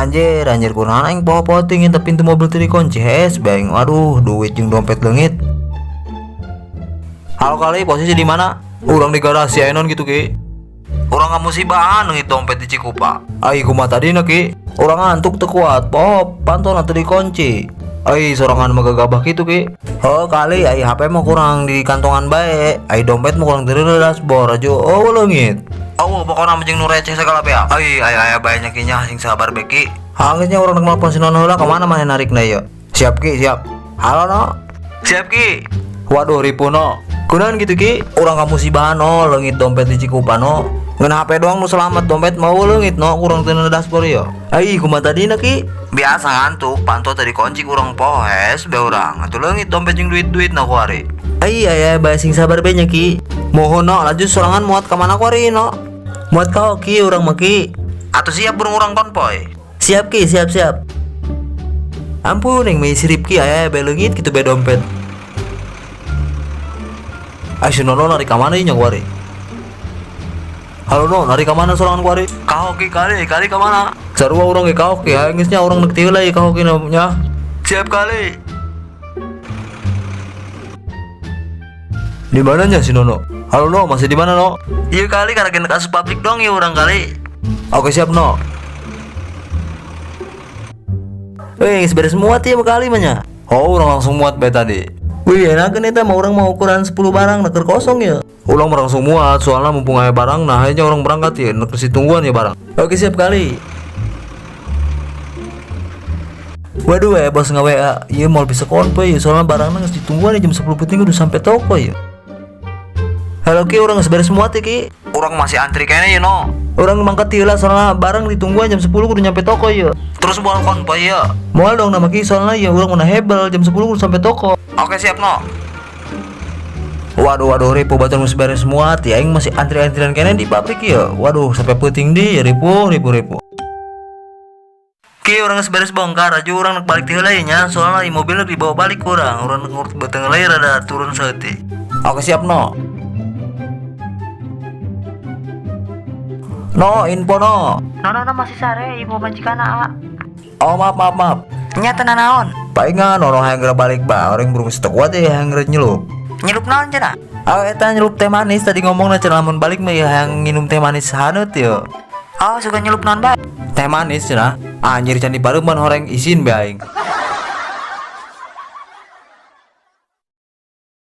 Anjir, anjir, kunaon aing poho-poho teuing eta pintu mobil teu dikunci, hes bae aing. Aduh, duit jeung dompet leungit. Halo kali, posisi di mana? Urang di garasi, aya naon gitu, Ki? Urang kamusibahan, leungit dompet di Cikupa. Ai, kumaha tadina, Ki? Urang ngantuk teu kuat, poho pantona teu dikunci. Ai, sorangan mah gagabah kitu, Ki. Oh kali, ai HP mah kurang di kantongan bae, ai dompet mah kurang di dashboard aja. Oh, leungit. Oh, pokoknya mah jeung nu receh segala be. Ai ai aya bae nya, Ki, nya, sing sabar be, Ki. Hangeus nya, urang rek nelpon si Nono heula, kamana maneh narikna ieu. Siap, Ki, siap. Halo, No. Siap, Ki. Waduh, ripuh, No. Kunaon gitu, Ki? Urang kamusibahan, No, leungit dompet di Cikupa, No. Ngan HP doang nu selamat, dompet mah leungit, No, kurang teu dashboard yo. Ai, kumaha tadina, Ki? Biasa ngantuk, panto teu dikunci, kurang poho, hes be urang. Atuh leungit dompet jeung duit-duit na kuari. Ai, aya bae, sing sabar be nya, Ki. Mohon, No, laju sorangan muat ka mana kuari, No? Muat ka Hoki urang mah, Ki. Atuh siap, burung urang konvoy. Siap, Ki, siap siap. Ampun, yang mei sirip, Ki, aya bae leungit kitu be dompet. Ai, si Nono narik ka mana nya kuari? Halo, No, narik ka mana sorangan kuari? Ka Hoki kali, kali ka mana? Sarua urang ge ka Hoki, hayang geus nya urang neuk ti heula ieu ka Hoki nya. Siap kali. Di mananya si Nono? Halo, No, masih di mana, No? Iya kali, karena kena kasus pabrik dong ya urang kali. Oke siap, No. Wih, beres muat ya kali mah nya. Oh, urang langsung muat bae tadi. Wih, enakeun eta mah, urang mau ukuran 10 barang neker kosong ya. Urang mah langsung muat, soalnya mumpung aya barang, nah akhirnya urang berangkat ya, nek si tungguan ya barang. Oke siap kali. Waduh, bos nge-WA, iya mau bisa konvoy ya, soalnya barangnya geus ditungguan ya, jam 10 peuting udah sampai toko ya. Halo, Ki, urang geus beres muat ya, Ki. Urang masih antri kayaknya ya, No. Urang mangkat heula soalnya barang ditungguan jam 10 kudu nyampe toko ya. Terus moal konvoy ya. Moal dong nama Ki, soalnya ya urang mana hebel jam 10 kudu sampai toko. Oke siap, No. Waduh waduh, ripuh, batur geus beres muat ya, aing masih antri-antrian kene di pabrik ya. Waduh, sampai peuting di ripuh ripuh ripuh. Ki, urang geus beres bongkar aja, urang nek balik ti heula nya, soalnya i mobil nek dibawa balik kurang, urang nek ngurut beuteung heula rada turun saeutik. Oke siap, No. No, info, No. No, no, no, masih sare ibu majikan a. Oh, maaf maaf maaf. Nya teu nanaon. Palingan Nono hayang geura balik ba, orang burung teu kuat ya hayang geura nyelup. Nyelup naon cenah? Oh, eta nyelup teh manis, tadi ngomongna cenah lamun balik mah ya hayang nginum teh manis haneut ya. Oh, suka nyelup naon bae? Teh manis cenah. Anjir, can dipareuman horeng isin be aing.